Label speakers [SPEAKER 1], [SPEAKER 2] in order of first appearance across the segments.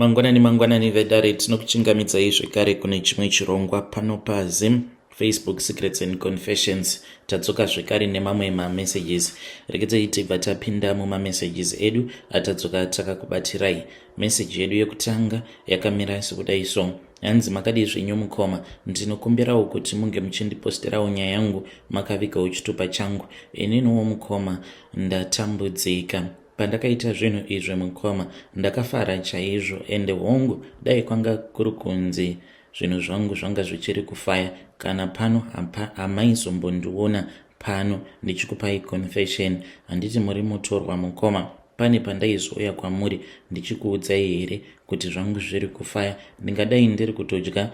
[SPEAKER 1] Mangwanani mangwanani vedare, tinokuchingamidzai zvekare kune chimwe chirongwa pano paZim Facebook Secrets and Confessions. Tadzoka zvekare nemamwe mamessages. Rekedzai tibva tapinda mumamessages edu atadzoka takakubatirai. Message yedu yekutanga yakamira sekudai so. Hanzi, makadii zvenyu mukoma? Ndinokumbirawo kuti munge muchindiposterawo nyaya yangu makavigawo chitupa changu. Ininiwo mukoma ndatambudzika. Pandakaita zvinhu izvi mukoma, ndakafara chaizvo, ende hongu dai kwanga kuri kunzi zvinhu zvangu zvanga zvichiri kufaya, kana pano hamaizombondiona pano ndichikupai confession. Handiti muri mutorwa mukoma? Pane pandaizouya kwamuri ndichikuudzai here kuti zvangu zviri kufaya? Ndingadai ndiri kutodya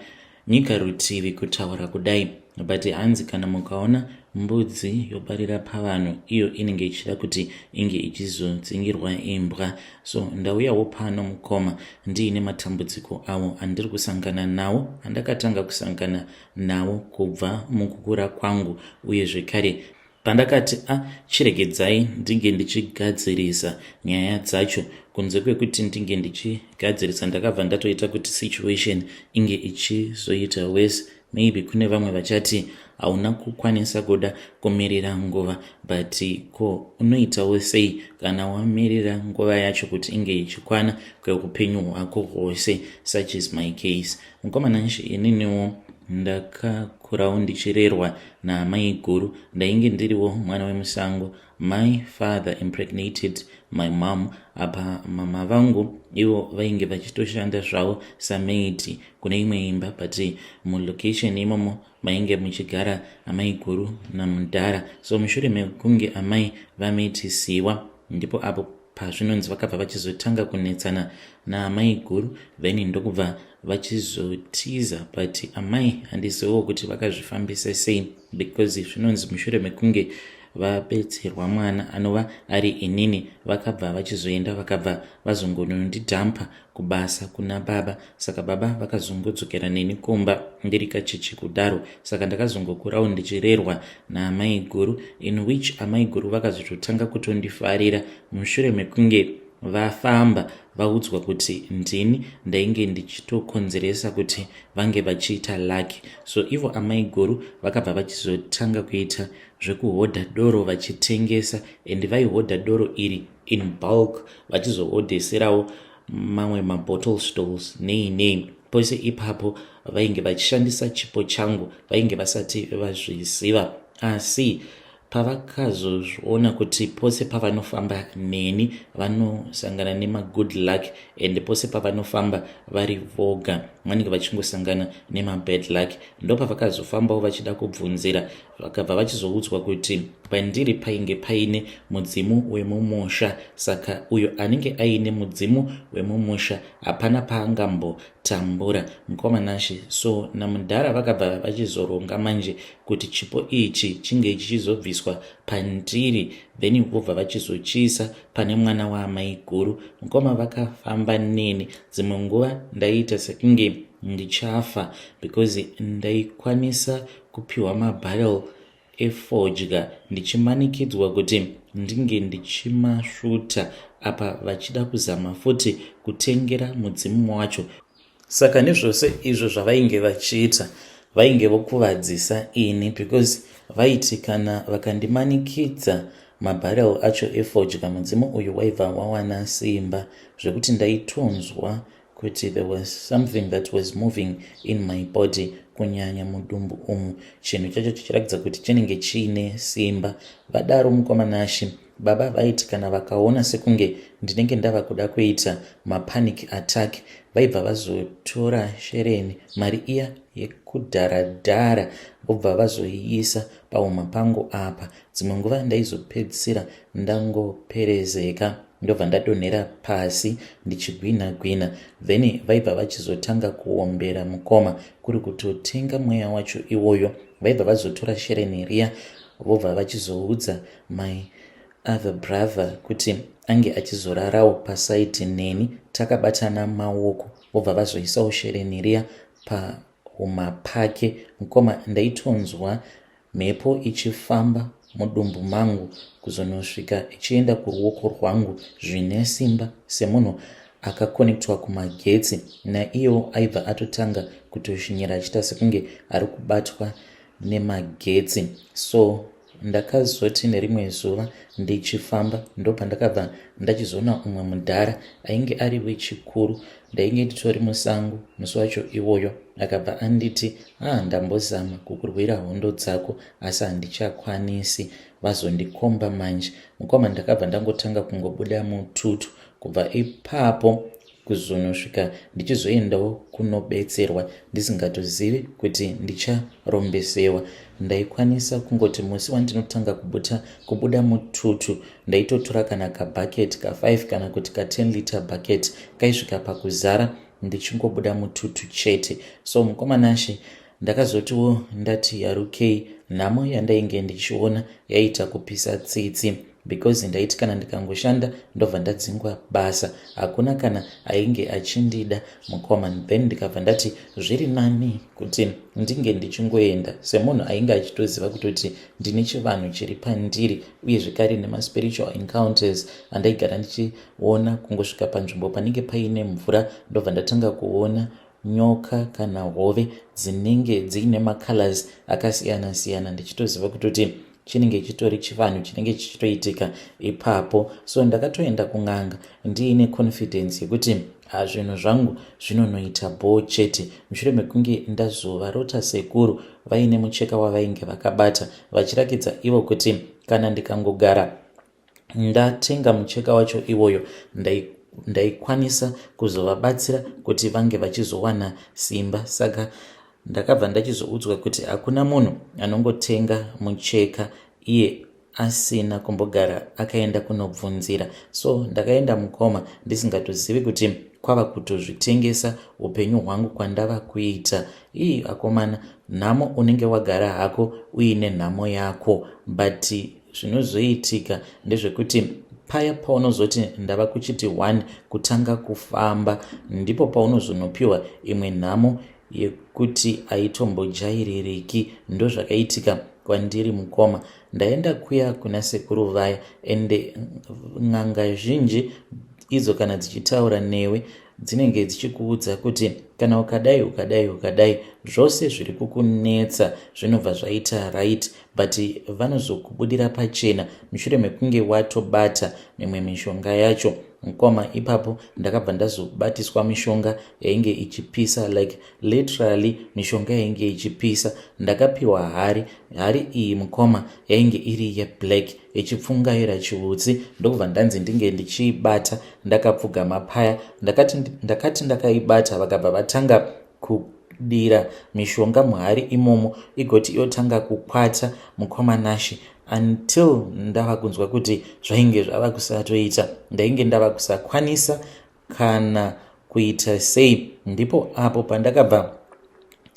[SPEAKER 1] nyika rutivi kutaura kudai. But hanzi kana mukaona mbudzi yobarira pavanhu, iyo inenge ichida kuti inge ichizodzingirwa imbwa. So ndauyawo pano mukoma ndiine matambudziko awo andiri kusangana nawo, andakatanga kusangana nawo kubva mukukura kwangu, uye zvekare pandakati a chiregedzai ndinge ndichigadzirisa nyaya dzacho. Kunze kwekuti ndinge ndichigadzirisa, ndakabva ndatoita kuti situation inge ichizoita worse. Maybe kune vamwe vachati hauna kukwanisa kuda kumirira nguva, but ko unoitawo sei kana wamirira nguva yacho kuti inge ichikwana kweupenyu hwako hwose? Such is my case, mukoma Nashe. Ininiwo ndakakurawo ndichirerwa naamai guru. Ndainge ndiriwo mwana wemusango. My father impregnated my mom. Apa mama vangu ivo vainge vachitoshanda zvavo samaid kune imwe imba, but mulocation imomo mainge muchigara amai guru namudhara. So mushure mekunge amai vamitisiwa, ndipo apo pazvinonzi vakabva vachizotanga kunetsana naamai guru, then ndokubva vachizotiza. But amai handiziviwo kuti vakazvifambisa sei, because zvinonzi mushure mekunge vabetserwa mwana anova ari inini, vakabva vachizoenda, vakabva vazongonondidhampa kubasa kuna baba. Saka baba vakazongodzokera neni kumba ndiri kacheche kudaro. Saka ndakazongokurawo ndichirerwa naamai guru, in which amai guru vakazototanga kutondifarira mushure mekunge vafamba vaudzwa kuti ndini ndainge ndichitokonzeresa kuti vange vachiita lucky. So ivo amai guru vakabva vachizotanga kuita zvekuhodha doro vachitengesa, and vaihodha doro iri in bulk, vachizohodheserawo mamwe mabottle stores nei nei. Pose ipapo vainge vachishandisa chipo changu, vainge vasati vazviziva. Asi pavakazozviona kuti pose pavanofamba neni vanosangana nemagood luck, and pose pavanofamba vari voga vanenge vachingosangana nemabad luck, ndopavakazofambawo vachida kubvunzira. Vakabva vachizoudzwa kuti pandiri painge paine mudzimu wemumusha. Saka uyo anenge aine mudzimu wemumusha hapana paangambotambura, mukoma Nashe. So namudhara vakabva vachizoronga manje kuti chipo ichi chinge chichizobviswa pandiri, then vobva vachizochiisa pane mwana waamai guru. Mukoma, vakafamba neni. Dzimwe nguva ndaiita sekunge ndichafa, because ndaikwanisa kupiwa mabharel efodya ndichimanikidzwa kuti ndinge ndichimasvuta, apa vachida kuzama futi kutengera mudzimu wacho. Saka nezvose izvo zvavainge vachiita, vainge vokuvadzisa ini, because vaiti kana vakandimanikidza mabharel acho efodya, mudzimu uyu waibva wawana simba, zvekuti ndaitonzwa kuti there was something that was moving in my body, kunyanya mudumbu umu, chinhu chacho chichiratidza kuti chinenge chiine simba. Vadaro, mukoma Nashe, baba vaiti kana vakaona sekunge ndinenge ndava kuda kuita mapanic attack, vaibva vazotora shereni, mari iya yekudharadhara, vobva vazoiisa pahuma pangu apa. Dzimwe nguva ndaizopedzisira ndangoperezeka, ndobva ndadonhera pasi ndichigwina gwina, then vaibva vachizotanga kuombera mukoma, kuri kutotenga mweya wacho iwoyo. Vaibva vazotora shereni riya, vobva vachizoudza my other brother kuti ange achizorarawo paside neni takabatana maoko, vobva vazoisawo shereni riya pahuma pake. Mukoma, ndaitonzwa mhepo ichifamba mudumbu mangu kuzonosvika ichienda kuruoko rwangu zvine simba, semunhu akakonektwa kumagetsi, naiyewo aibva atotanga kutoshinyira achiita sekunge ari kubatwa nemagetsi. So ndakazoti nerimwe zuva ndichifamba, ndopandakabva ndachizoona umwe mudhara ainge ari wechikuru. Ndainge nditori musango musi wacho iwoyo. Akabva anditi, "Ah, ndambozama kukurwira hondo dzako, asi handichakwanisi. Vazondikomba manje, mukoma." Ndakabva ndangotanga kungobuda mututu kubva ipapo kuzonosvika ndichizoendawo kunobetserwa, ndisingatozivi kuti ndicharombesewa. Ndaikwanisa kungoti musi wandinotanga kubuta kubuda mututu, ndaitotora kana kabhaketi ka5 kana kuti ka10 liter bucket, kaisvika pakuzara ndichingobuda mututu chete. So mukoma Nashe, ndakazotiwo ndati yarukei, nhamo yandainge ndichiona yaita kupisa tsitsi, because ndaiti kana ndikangoshanda ndobva ndadzingwa basa, hakuna kana ainge achindida, mukoma. Then ndikabva ndati zviri nani kuti ndinge ndichingoenda semunhu ainge achitoziva kutoti ndine chivanhu chiri pandiri, uye zvekare nemaspiritual encounters andaigara ndichiona. Kungosvika panzvimbo panenge paine mvura, ndobva ndatanga kuona nyoka kana hove dzinenge dziine macolors akasiyana siyana, ndichitoziva kutoti chinenge chitori chivanhu chinenge chichitoitika ipapo. So ndakatoenda kun'anga ndiine confidence yekuti zvinhu zvangu zvinonoita bho chete, mushure mekunge ndazovarota sekuru vaine mucheka wavainge vakabata, vachirakidza ivo kuti kana ndikangogara ndatenga mucheka wacho iwoyo, ndaikwanisa kuzovabatsira kuti vange vachizowana simba. Saka ndakabva ndachizoudzwa kuti hakuna munhu anongotenga mucheka iye asina kumbogara akaenda kunobvunzira. So ndakaenda, mukoma, ndisingatozivi kuti kwava kutozvitengesa upenyu hwangu kwandava kuita. Ii, akomana, nhamo unenge wagara hako uine nhamo yako, but zvinozoitika ndezvekuti paya paunozoti ndava kuchiti one kutanga kufamba, ndipo paunozonopiwa imwe nhamo yekuti haitombojaiririki. Ndozvakaitika kwandiri, mukoma. Ndaenda kuya kuna sekuru vaya, ende n'anga zhinji idzo kana dzichitaura newe, dzinenge dzichikuudza kuti kana ukadai, ukadai, ukadai, zvose zviri kukunetsa zvinobva zvaita right, but vanozokubudira pachena mushure mekunge watobata mimwe mishonga yacho. Mukoma, ipapo ndakabva ndazobatiswa mishonga yainge ichipisa, like literally mishonga yainge ichipisa. Ndakapiwa hari. Hari iyi, mukoma, yainge iri yeblack, ichipfungaira chiutsi, ndokubva ndanzi ndinge ndichiibata ndakapfugama paya. Ndakati ndakaibata, vakabva vatanga kudira mishonga muhari imomo, igoti yotanga kukwata, mukoma Nashe, until ndava kunzwa kuti zvainge zvava kusatoita, ndainge ndava kusakwanisa kana kuita sei. Ndipo apo pandakabva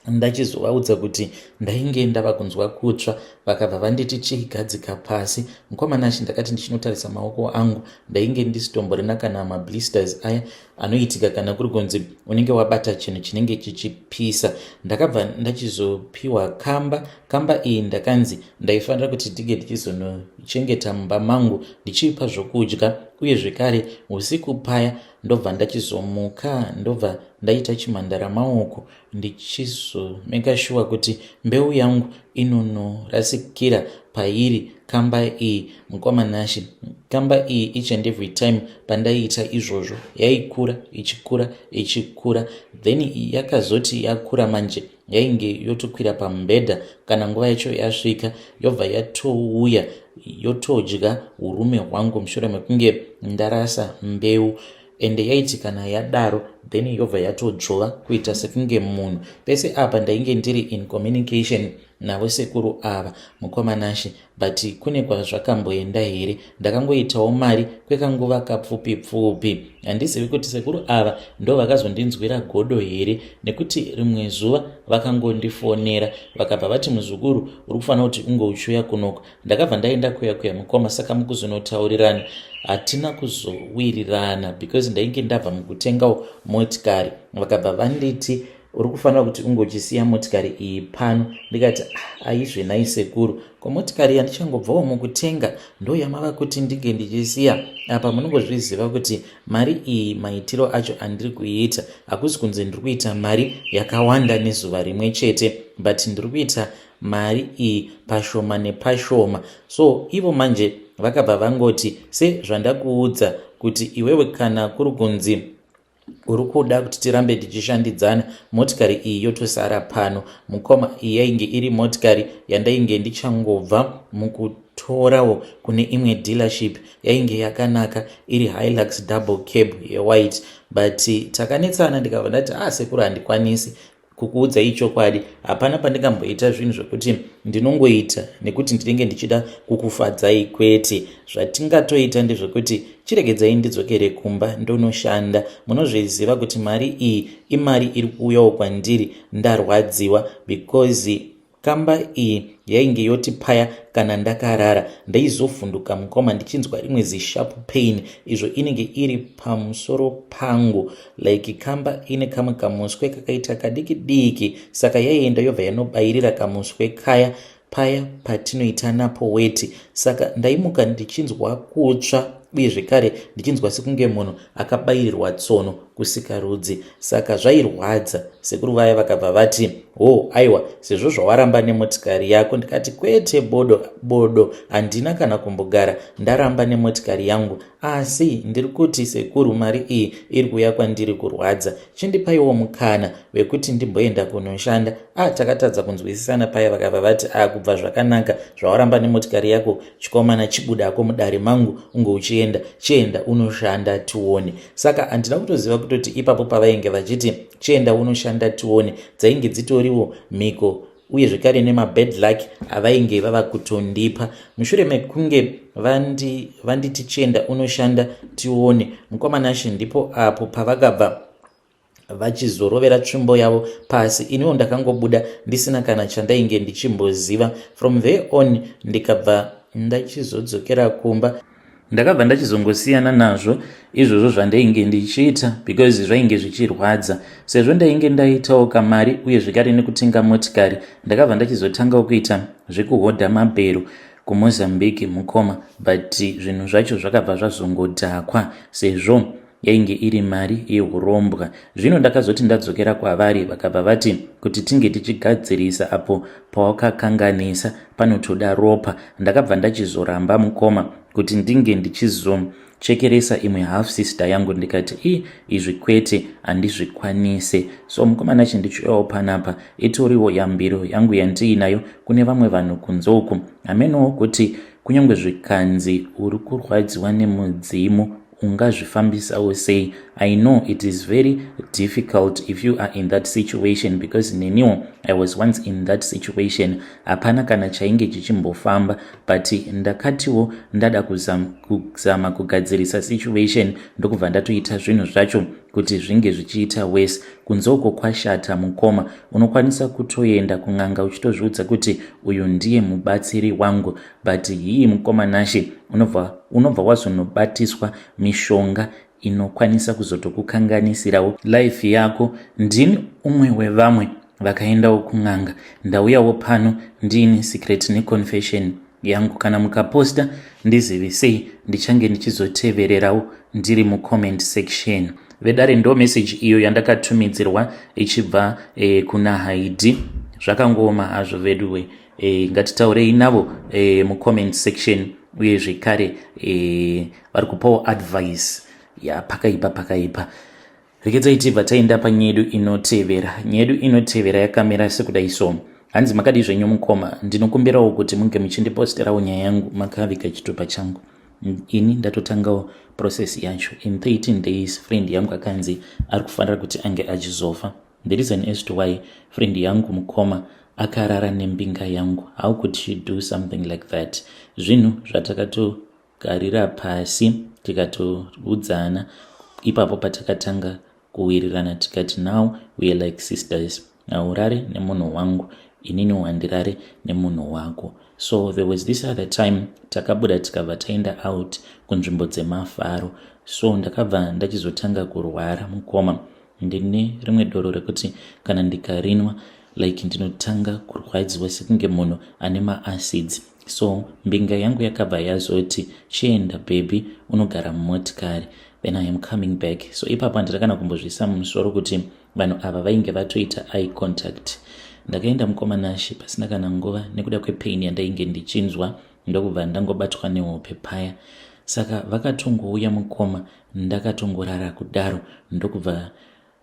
[SPEAKER 1] ndachizovaudza kuti ndainge ndava kunzwa kutsva. Vakabva vanditi, "Chigadzika pasi." Mukoma Nashe, ndakati ndichinotarisa maoko angu, ndainge ndisitomborina kana mablisters aya anoitika kana kuri kunzi unenge wabata chinhu chinenge chichipisa. Ndakabva ndachizopiwa kamba. Kamba iyi ndakanzi ndaifanira kuti ndinge ndichizonochengeta mumba mangu, ndichiipa zvokudya, uye zvekare usiku paya ndobva ndachizomuka, ndobva ndaita chimhandara maoko, ndichizomeka sure kuti mbeu yangu inonorasikira pairi kamba iyi. Mukoma Nashe, kamba iyi, each and every time pandaiita izvozvo, yaikura, ichikura, ichikura. Then yakazoti yakura manje, yainge yotokwira pamubhedha. Kana nguva yacho yasvika, yobva yatouya yotodya urume hwangu mushure mekunge ndarasa mbeu. Ende yaiti kana yadaro, then yobva yatodzvova kuita sekunge munhu. Pese apa ndainge ndiri in communication navo sekuru ava, mukoma Nashe, but kune kwazvakamboenda here? Ndakangoitawo mari kwekanguva kapfupi pfupi. Handizivi kuti sekuru ava ndo vakazondinzwira godo here, nekuti rimwe zuva vakangondifonera, vakabva vati, "Muzukuru, uri kufanira kuti unge uchiuya kunoko." Ndakabva ndaenda kuya kuya, mukoma. Saka mukuzonotaurirana hatina kuzowirirana, because ndainge ndabva mukutengawo motikari. Vakabva vanditi Uri kufanira kuti unge uchisiya motikari iyi pano. Ndikati, ah, aizve nhai sekuru, ko motikari yandichangobvawo mukutenga ndo yamava kuti ndinge ndichisiya apa? Munongozviziva kuti mari iyi, maitiro acho andiri kuiita, hakusi kunzi ndiri kuita mari yakawanda nezuva rimwe chete, but ndiri kuita mari iyi pashoma nepashoma. So ivo manje vakabva vangoti, sezvandakuudza kuti iwewe, kana kuri kunzi uri kuda kuti tirambe tichishandidzana, motikari iyi yotosara pano. Mukoma, iyi yainge iri motikari yandainge ndichangobva mukutorawo kune imwe dealership. Yainge yakanaka, iri Hilux double cab yewhite, but takanetsana. Ndikabva ndati, ah, sekuru, handikwanisi. Kukuudzai chokwadi, hapana pandingamboita zvinhu zvokuti ndinongoita nekuti ndinenge ndichida kukufadzai, kwete. Zvatingatoita ndezvekuti chiregedzai ndidzokere kumba ndonoshanda. Munozviziva kuti mari iyi imari iri kuuyawo kwandiri ndarwadziwa, because kamba iyi yainge yoti paya kana ndakarara ndaizovhunduka, mukoma, ndichinzwa rimwe zisharp pain, izvo inenge iri pamusoro pangu, like kamba ine kamwe kamuswe kakaita kadiki diki. Saka yaienda yobva yanobayirira kamuswe kaya paya patinoita napo weti. Saka ndaimuka ndichinzwa kutsva, uye zvekare ndichinzwa sekunge munhu akabayirirwa tsono kusikarudzi. Saka zvairwadza. Sekuru vaya vakabva vati, ho, aiwa, sezvo zvawaramba nemotikari yako. Ndikati, kwete, bodo bodo, handina kana kumbogara ndaramba nemotikari yangu, asi ndiri kuti sekuru, mari iyi iri kuuya kwandiri kurwadza, chindipaiwo mukana wekuti ndimboenda kunoshanda. A ah, takatadza kunzwisisana paya. Vakabva vati, a ah, kubva zvakanaka, zvawaramba nemotikari yako, chikomana, chibudako mudare mangu unge uchienda, chienda unoshanda tione. Saka handina kutoziva kutoti ipapo pavainge vachiti chienda unoshanda tione, dzainge dzitoriwo mhiko uye zvekare nemabad luck avainge vava kutondipa mushure mekunge vanditi vandi chienda unoshanda tione. Mukomanashe, ndipo apo pavakabva vachizorovera tsvimbo yavo pasi. Iniwo ndakangobuda ndisina kana chandainge ndichimboziva. From there on ndikabva ndachizodzokera kumba. Ndakabva ndachizongosiyana nazvo izvozvo zvandainge ndichiita, because zvainge zvichirwadza. Sezvo ndainge ndaitawo kamari uye zvekare nekutenga motikari, ndakabva ndachizotangawo kuita zvekuhodha mabhero kuMozambique, mukoma, but zvinhu zvacho zvakabva zvazongodhakwa sezvo yainge iri mari yeurombwa. Zvino ndakazoti ndadzokera kwavari, vakabva vati kuti tinge tichigadzirisa apo pawakakanganisa panotoda ropa. Ndakabva ndachizoramba, mukoma, kuti ndinge ndichizochekeresa imwe half sister yangu. Ndikati, i izvi kwete, handizvikwanise. So mukomana, chindichiuyawo panapa itoriwo yambiro yangu yandiinayo kune vamwe vanhu kunze uku. Hamenowo kuti kunyange zvikanzi uri kurwadziwa nemudzimu, ungazvifambisawo sei. I know it is very difficult if you are in that situation, because neniwo I was once in that situation. Hapana kana chainge chichimbofamba, but ndakatiwo ndada kuzama kugadzirisa situation, ndokubva ndatoita zvinhu zvacho kuti zvinge zvichiita wese. Kunze uko kwashata, mukoma. Unokwanisa kutoenda kun'anga uchitozviudza kuti uyu ndiye mubatsiri wangu, but hii, mukoma Nashe, unobva wazonobatiswa mishonga inokwanisa kuzotokukanganisirawo life yako. Ndini umwe wevamwe vakaendawo kun'anga. Ndauyawo pano ndiine secret neconfession yangu. Kana mukaposta, ndizivisei, ndichange ndichizotevererawo ndiri mucomment section. Vedare, ndo message iyo yandakatumidzirwa ichibva kuna Haidi. Zvakangooma hazvo veduwe. Ngatitaurei navo mucomment section, uye zvekare vari kupawo advice. Ya, pakaipa, pakaipa. Regedzai tibva taenda panyedu inotevera. Nyedu inotevera yakamira sekudai so. Hanzi, makadi zvenyu mukoma? Ndinokumbirawo kuti munge muchindiposterawo nyaya yangu makaviga chitupa changu. Ini ndatotangawo process yacho. In 13 days friend yangu akanzi ari kufanira kuti ange achizofa. The reason as to why, friend yangu, mukoma, akarara nembinga yangu. How could she do something like that? Zvinhu zvatakatogarira pasi tikatoudzana ipapo patakatanga kuwirirana, tikati now we are like sisters. Haurare nemunhu wangu, inini handirare nemunhu wako. So there was this other time takabuda, tikabva taenda out kunzvimbo dzemafaro. So ndakabva ndachizotanga kurwara, mukoma. Ndine rimwe doro rekuti kana ndikarinwa, like, ndinotanga kurwadziwa sekunge munhu ane maacids. So mbinga yangu yakabva yazoti, "Chienda baby, unogara mumotikari, then I am coming back." So ipapo handina kana kumbozvisa mumusoro kuti vanhu ava vainge vatoita eye contact. Ndakaenda, mukoma Nashe, pasina kana nguva, nekuda kwepain yandainge ndichinzwa, ndokubva ndangobatwa nehope paya. Saka vakatongouya, mukoma, ndakatongorara kudaro, ndokubva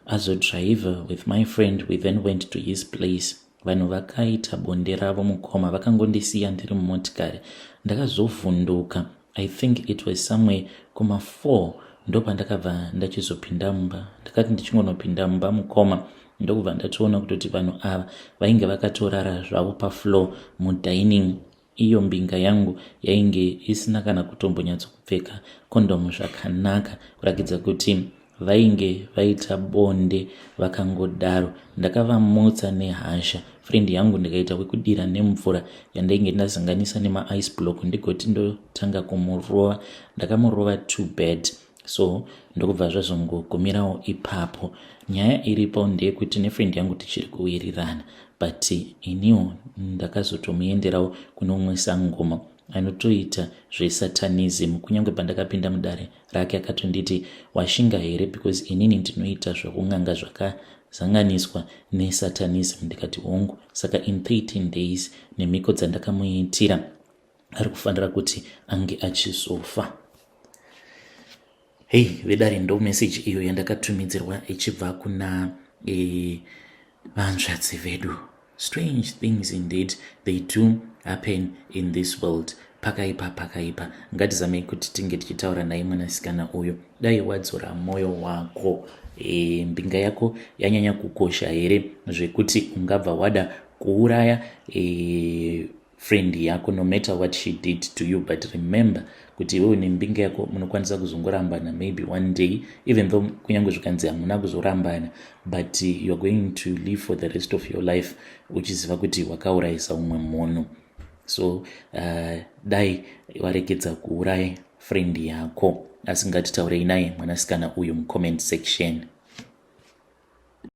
[SPEAKER 1] azodriver with my friend. We then went to his place. Vanhu vakaita bonde ravo, mukoma, vakangondisiya ndiri mumotikari. Ndakazovhunduka, I think it was somewhere kuma4, ndopandakabva ndachizopinda mumba. Ndakati ndichingonopinda mumba, mukoma, ndokubva ndatoona kutoti vanhu ava vainge vakatorara zvavo pafloor mudining. Iyo mbinga yangu yainge isina kana kutombonyatsokupfeka kondomu zvakanaka, kurakidza kuti vainge vaita bonde vakangodaro. Ndakavamutsa nehasha, friend yangu, ndikaita kwekudira nemvura yandainge ndazanganisa nemaice block, ndigoti ndotanga kumurova. Ndakamurova too bad. So ndokubva zvazongogumirawo ipapo. Nyaya iripo ndeyekuti nefriend yangu tichiri kuwirirana, but iniwo ndakazotomuenderawo kune umwe sangoma anotoita zvesatanism. Kunyange pandakapinda mudare rake akatonditi, "Washinga here? Because inini ndinoita zvekun'anga zvakazanganiswa nesatanism." Ndikati, "Hongu." Saka in 13 days, nemhiko dzandakamuitira, ari kufanira kuti ange achizofa. Hei vedare, ndo meseji iyo yandakatumidzirwa ichibva kuna vanzvadzi vedu. Strange things indeed, they do happen in this world. Pakaipa, pakaipa. Ngatizamei kuti tinge tichitaura naye mwanasikana uyu. Dai wadzora mwoyo wako. Mbinga yako yanyanya kukosha here zvekuti ungabva wada kuuraya friend yako, no matter what she did to you? But remember kuti iwewe nembinga yako munokwanisa kuzongorambana maybe one day. Even though kunyange zvikanzi hamuna kuzorambana, but you are going to live for the rest of your life uchiziva kuti wakaurayisa umwe munhu. So dai waregedza kuuraya friend yako. Asi ngatitaurei naye mwanasikana uyu mucomment section.